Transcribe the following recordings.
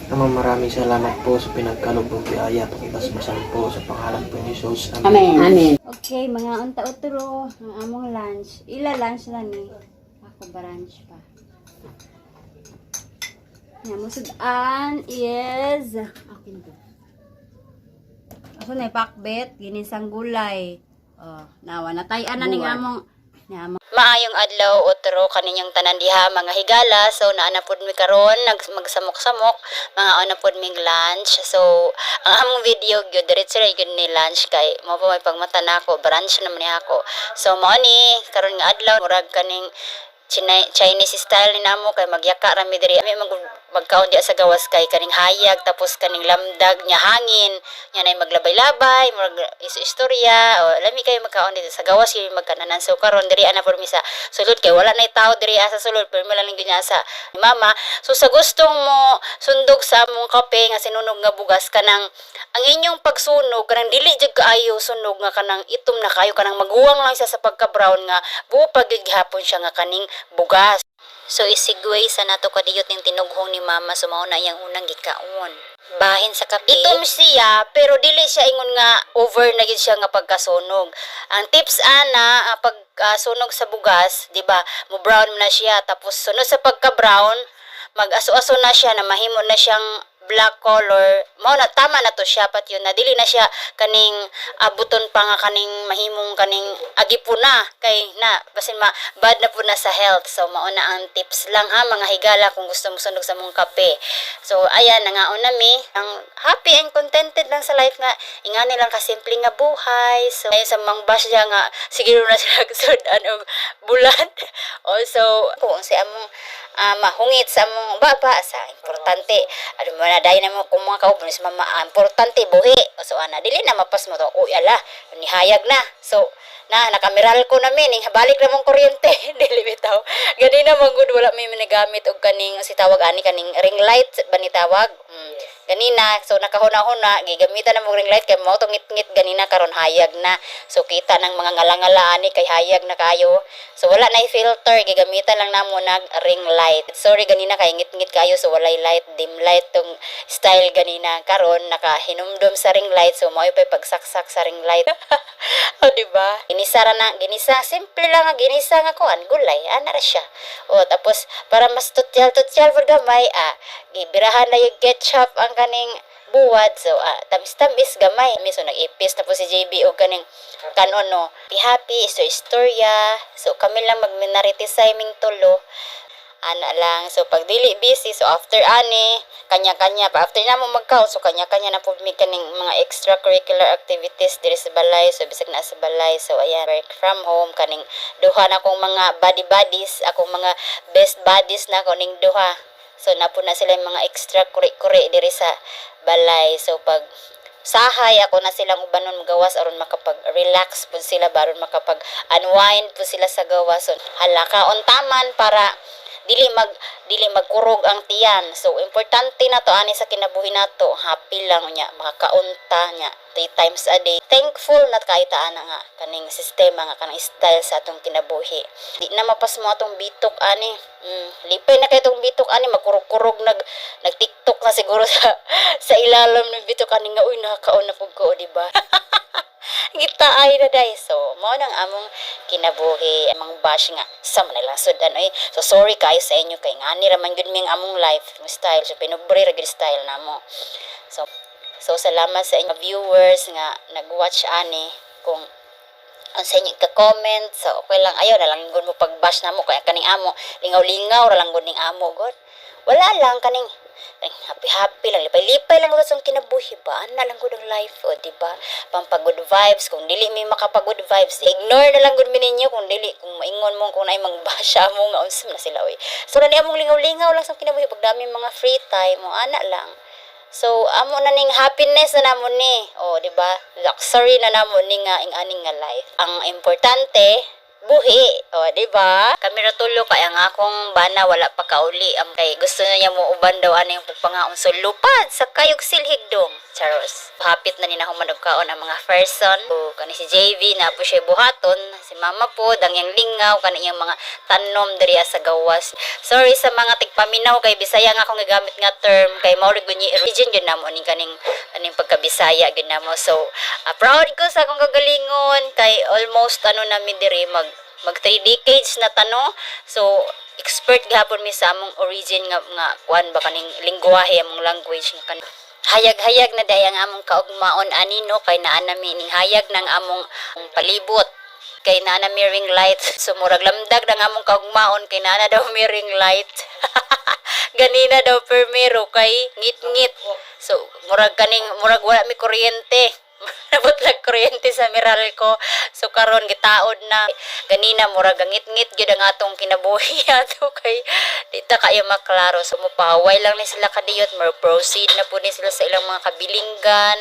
Ama, maraming salamat po sa pinagkaloob mong biyaya. Pakibasbasan po sa pangalan po ni Jesus. Amen. Amen. Okay, mga unta utro, ang among lunch. Ila lunch lang ni. Ako brunch pa. Nga mo sudan is akin to. Ako na pakbet, ginisang gulay. Oh, nawa natay-an na ning among ni among. Maayong adlaw utro kaninyong tanan diha, mga higala. So naa na pud mi karon nag magsamok-samok, mga ana pud ming lunch. So ang among video gyud diretso ra gyud ni lunch kay mo pa may pagmata nako, brunch naman ni ako. So mao ni karon nga adlaw, murag kaning Chinese style ni namo kay magyaka ra mi diri. Ami magkaon diya sa gawas kay kaning hayag, tapos kaning lamdag nya, hangin nya, nay maglabay-labay, murag isu istorya o lami kayo magkaon dito sa gawas yung magkananan. So karon diri ana por mi sa sulod kay wala nay tao diri sa sulod, pero lang gyud niya sa mama. So sa gustong mo sundog sa among kape nga sinunog nga bugas, kanang ang inyong pagsunog, kanang dili jud kaayo sunog nga kanang itom na kayo, kanang maguwang lang siya sa pagka brown nga buo pa gyud gihapon siya nga kaning bugas. So isigway sa nato kadiyot ning tinughong ni mama, so mao na iyang unang gikaon. Bahin sa kape. Itom siya pero dili siya ingon nga over na gyud siya nga pagkasunog. Ang tips ana, ang pagsunog sa bugas, di ba? Mo brown na siya, tapos sunod sa pagka-brown, mag-aso-aso na siya na mahimo na siyang black color. Mao na, tama na to siya pat yun na dili na siya kaning abuton pa nga kaning mahimong kaning agipuna kay na basin ma bad na po na sa health. So mao na ang tips lang ha, mga higala, kung gusto mo sunog sa mong kape. So ayan, nangaon na mi, ang happy and contented lang sa life nga ingani lang kasimple nga buhay. So ayun sa mang bash diya nga siguro na sila sudan og bulan. Also kung si among mahungit sa among baba sa importante ano mo na dahil na mo kung mga kauban sa mama, importante buhi. So ana dili na mapas mo to, uy ala, nihayag na. So na nakamiral ko na min balik na mong kuryente. Dili bitaw ganina man gud wala may nagamit og kaning si tawag ani kaning ring light ba ni tawag. Ganina so nakahuna-huna gigamitan na mo ring light kay mo to ngit-ngit ganina. Karon hayag na, so kita ng mga ngalangala ani kay hayag na kayo. So wala na filter, gigamitan lang namo nag ring light. Sorry ganina kay ngit-ngit kayo, so walay light, dim light tong style ganina. Karon nakahinumdum sa ring light, so mao pay pagsaksak sa ring light. O di ba? Ginisa ra na, ginisa simple lang nga ginisa nga kuan gulay, ana ra siya. O tapos para mas tutyal-tutyal pud gamay, gibirahan na yung ketchup ang kaning buwad. So tamis-tamis gamay. So nag-ipis na po si JB og kaning kanon no. Be happy so istorya. So kami lang magminaritisay ming tulo ana lang. So pag dili busy, so after ani kanya-kanya pa, after na mo magkaon, so kanya-kanya na pud mi kaning mga extracurricular activities diri sa balay. So bisag na sa balay, so ayan, work from home kaning duha na akong mga buddy buddies, akong mga best buddies na ako ning duha. So napo na sila yung mga extra kuri-kuri diri sa balay. So pag sahay ako na silang ubanon gawas aron makapag-relax pud sila ba, aron makapag-unwind pud sila sa gawas. So hala, kaon taman para dili magkurog ang tiyan. So importante na to ani sa kinabuhi nato, happy lang unya makakaunta nya three times a day. Thankful na kay ta ana nga kaning sistema nga kanang style sa atong kinabuhi. Di na mapasmo atong bitok ani. Lipay na kay tong bitok ani, magkurog-kurog, nag TikTok na siguro sa ilalim ng bitok ani nga uy, nakakaon na pud ko, di ba? Gita ay na day. So, mao nang among kinabuhi, among bash nga sa man lang sudan oy. So sorry kayo sa inyo kay ngani ra man gyud mi ang among life style. So pinubre ra gyud style namo. So salamat sa inyo viewers nga nag-watch ani, kung ang sa inyo ka-comment. So okay lang, ayaw na lang gud mo pag-bash namo kaya kaning amo lingaw-lingaw ra lang gud ning amo god. Wala lang kaning happy happy lang, lipay-lipay lang gud sa kinabuhi ba, ana lang gud ang life o, di ba? Pampa good vibes. Kung dili mi makapa good vibes, ignore na lang gud mi ninyo. Kung dili, kung maingon mo, kung naay magbasha mo nga unsa man na sila oy. So na ni among lingaw-lingaw lang sa kinabuhi pag dami mga free time mo, ana lang. So amo na ning happiness na namo ni. O, di ba? Luxury na namo ni nga ing aning nga life. Ang importante, Buhi. O, di ba? Kami ra tulo kay ang akong bana wala pa kauli. Am kay gusto niya mo uban daw ani yung pagpangaon sa lupad sa kayog silhig dong. Charos. Hapit na ni nahuman og kaon ang mga person. O, kani si JV na po siya buhaton. Si mama po, dang iyang lingaw, kani iyang mga tanom diri sa gawas. Sorry sa mga tigpaminaw kay Bisaya nga akong gigamit nga term kay mao ra gyud ni origin gyud namo ning kaning aning pagkabisaya gyud namo. So, proud ko sa akong kagalingon kay almost ano nami diri mag mag 3 decades na tano. So, expert gihapon mi sa among origin nga nga kuan ba kaning lingwahe, among language nga kan hayag-hayag na day ang among kaugmaon ani, no, kay naa nami ning hayag ng among palibot kay naa na mi ring light. So murag lamdag ng among kaugmaon kay naa na daw mi ring light. Ganina daw permero kay ngit-ngit, so murag kaning murag wala mi kuryente, nabutlag kuryente sa Meralco. So karon gitaod na. Ganina murag ngit-ngit gyud ang atong kinabuhi ato kay di ta kayo maklaro. So mupahaway lang ni sila kadiyot, more proceed na po ni sila sa ilang mga kabilinggan.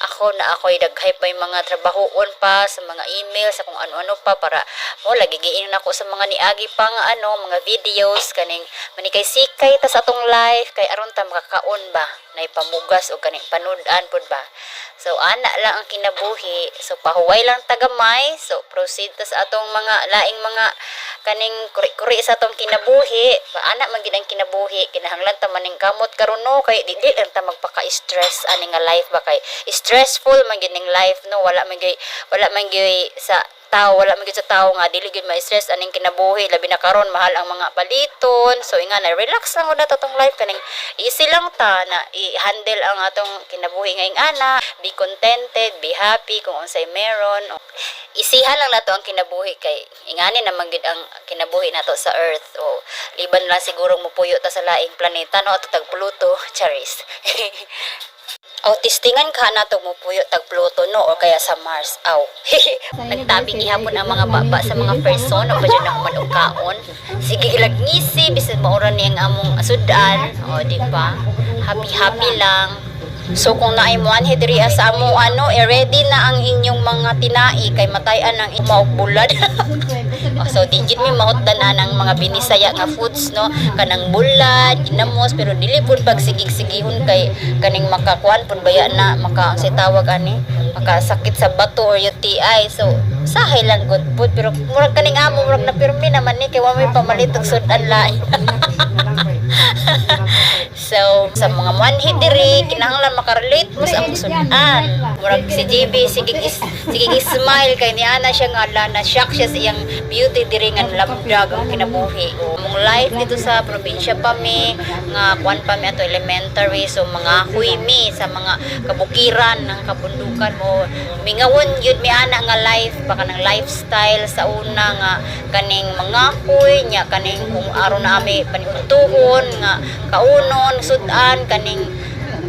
Ako na ako'y daghay pa yung mga trabahoon pa sa mga email, sa kung ano-ano pa, para mo lagi giingnan ako sa mga niagi pa nga ano mga videos kaning manikay sikay ta sa atong life kay aron ta makakaon ba, nay pamugas o kaning panud-an pud ba. So ana lang ang kinabuhi. So pahuway lang tagamay. So proceed ta sa atong mga laing mga kaning kuri-kuri sa atong kinabuhi. Ana man gid ang kinabuhi, kinahanglan ta maning kamot karon, no, kay di di lang ta magpaka-stress ani nga life ba, kay stressful man gid ning life, no. Wala man gyud sa tao, wala man gyud sa tao nga dili gyud ma-stress aning kinabuhi, labi na karon mahal ang mga paliton. So inga na, relax lang na tong life, kaning easy lang ta na i-handle ang atong kinabuhi nga ana. Be contented, be happy kung unsay meron. Isihan lang nato ang kinabuhi kay ingani naman gid ang kinabuhi nato sa earth, o liban lang siguro mupuyo ta sa laing planeta, no, ato tag Pluto. Charis. O testingan ka na to, mupuyo tag Pluto, no, or kaya sa Mars. Aw. Nagtabi gihapon ang mga baba sa mga person o pa dyan ako man og kaon. Sige gilag ngisi bisan maura ni ang among sudan. O, di ba? Happy happy lang. So kung naay mo anhi diri sa amo ano, eh, ready na ang inyong mga tinai kay matayan ang imaog bulad. Oh, so di gid mi mahutdan ang mga binisaya nga foods, no, kanang bulad, ginamos, pero dili pud pag sigig-sigihon kay kaning makakuan pud baya na maka si tawag ani makasakit sa bato or UTI. So sahay lang good food, pero murag kaning amo murag na pirmi naman ni kay wa may pamalit og sudan lain. So, sa mga manhi diri, kinahanglan makarelate mo sa among sudan. Murag si JB, sige smile kay ni ana siya nga ala, na shock siya sa iyang beauty diri nga lamdag ang kinabuhi. O, among life dito sa probinsya pa mi, nga kuan pa mi ato elementary, so mga huy mi sa mga kabukiran ng kabundukan mo. Mingawon yun mi ana nga life, baka ng lifestyle sa una nga kaning mga huy nya, kaning kung aron na ami paniudtuhon nga kaunon, sudan, kaning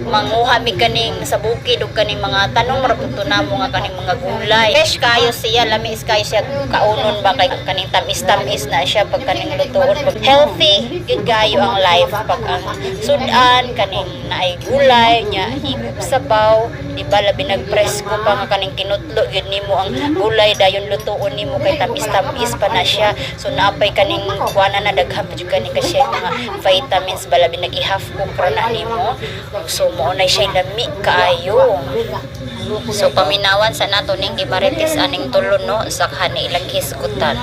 manguha mi kaning sa bukid ug kaning mga tanong ra pud to namo nga kaning mga gulay. Fresh kayo siya, lami is kayo siya kaunon ba kay kaning tamis-tamis na siya pag kaning lutuon. Healthy gyud kayo ang life pag ang sudan kaning naay gulay nya, higop sabaw, di ba? Labi nagpresko pa nga kaning kinutlo gyud nimo ang gulay, dayon lutuon nimo kay tamis-tamis pa na siya. So naapay kaning kuana na daghan pa jud kaning kasi mga vitamins ba, labi nag-i-half cook ra na nimo. So mao na siya lami kaayo. So paminawan sa nato ning gimarites aning tulo, no, sa kani ilang hisgutan.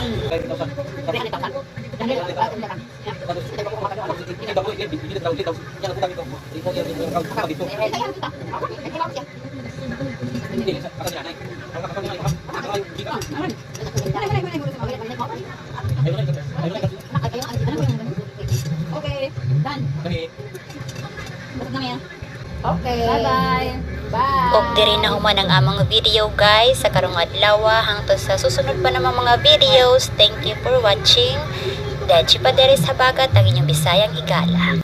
Okay, done. Busog na yan. Okay. Bye-bye. Bye. Og diri na human ang among video, guys, sa karong adlaw hangtod sa susunod pa namang mga videos. Thank you for watching. Dechi Paderes Habagat, ang inyong Bisayang Higala.